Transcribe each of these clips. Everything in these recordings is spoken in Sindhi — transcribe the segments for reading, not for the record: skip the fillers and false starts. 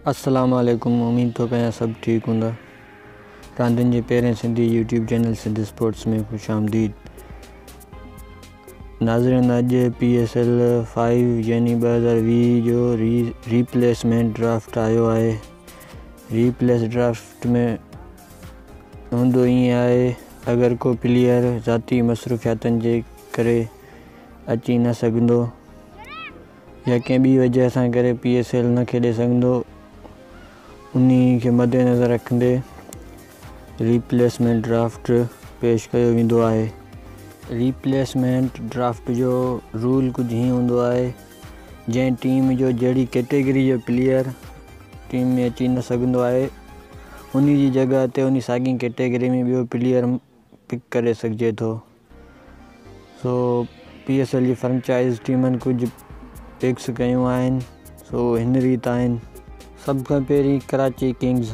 السلام عليڪم اميد ٿو ڪيان سڀ ٺيڪ هوندا. راندين جي پهرين Sindhi YouTube channel Sindh sports ۾ خوش آمديد. ناظرين اڄ پي ايس ايل 5 يعني 2020 جو ريپليسمينٽ ڊرافٽ آيو آهي. ريپليس ڊرافٽ ۾ هوندو ائين آهي اگر ڪو پليئر ذاتي مصروفياتن جي ڪري اچي نه سگهندو يا ڪنهن ٻي وجه سان ڪري پي ايس ايل نه کيڏي سگهندو انهي کي مد نظر رکندي ريپليسمينٽ ڊرافٽ پيش ڪيو ويندو آهي. ريپليسمينٽ ڊرافٽ جو رول ڪجهه هيئن هوندو آهي جنهن ٽيم جو جهڙي ڪيٽيگري جو پليئر ٽيم ۾ اچي نه سگهندو آهي انهي جي جڳهه تي انهي ساڳي ڪيٽيگري ۾ ٻيو پليئر پڪ ڪري سگهجي ٿو. سو پي ايس ايل جي فرنچائز ٽيمن ڪجهه پڪس ڪيون آهن سو هن ريت آهن. سڀ کان پهرين ڪراچي ڪنگز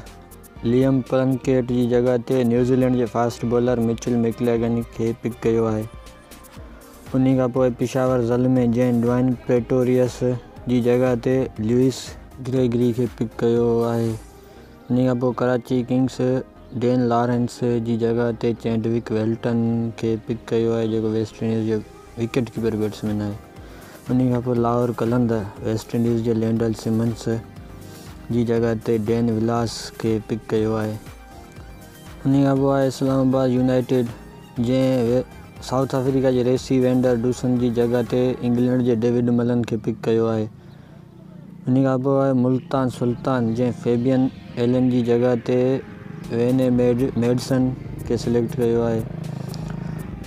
ليم پلنڪيٽ جي جڳهه تي نيوزيلينڊ جي فاسٽ بالر مچل مڪليگن کي پڪ ڪيو آهي. انهي کان پوء پشاور زلمي جنهن ڊوائن پريٽوريس جي جڳهه تي لوئس گريگري کي پڪ ڪيو آهي. انهي کان پوء ڪراچي ڪنگس ڊين لارنس جي جڳهه تي چيڊوڪ ويلٽن کي پڪ ڪيو آهي جيڪو ويسٽ انڊيز جو وڪيٽ ڪيپر بيٽسمين آهي. انهي کان پوء لاهور قلندر ويسٽ انڊيز جي لينڊل سمنس جي جڳهه تي ڊين ولاس کي پڪ ڪيو آهي. انهي کان پوء آهي اسلام آباد يونائيٽيڊ جنهن سائوٿ آفريڪا جي ريسي وينڊر ڊوسن جي جڳهه تي انگلينڊ جي ڊيوڊ ملن کي پڪ ڪيو آهي. انهي کان پوء آهي ملتان سلطان جنهن فيبين ايلن جي جڳهه تي ويني ميڊسن کي سليڪٽ ڪيو آهي.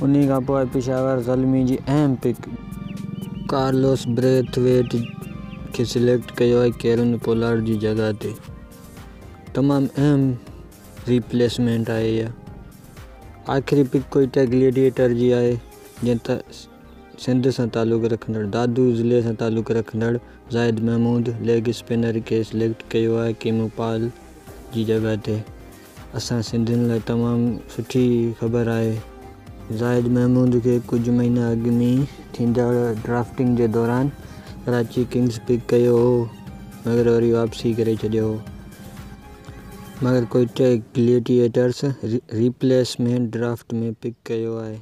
انهي کان پوء آهي پشاور زلمي جي اهم پڪ ڪارلوس بريٿ ويٽ کي سليڪٽ ڪيو آهي ڪيرن پولارڊ جي جڳهه تي. تمام اهم ريپليسمينٽ آهي اها. آخري پڪ ڪوئيٽا گليڊيئيٽر جي آهي جنهن سنڌ سان تعلق رکندڙ دادو ضلعي سان تعلق رکندڙ زاهد محمود ليگ اسپنر کي سليڪٽ ڪيو آهي ڪيمو پال جي جڳهه تي اسان سنڌين لاء تمام سٺي خبر آهي. زاهد محمود کي ڪجهه مهينا اڳ ۾ ٿيندڙ ڊرافٽنگ جي دوران ڪراچي ڪنگز پڪ ڪيو هو مگر وري واپسي ڪري ڇڏيو هو مگر ڪوئيٽا گليڊيئيٽرز ريپليسمينٽ ڊرافٽ ۾ پڪ ڪيو آهي.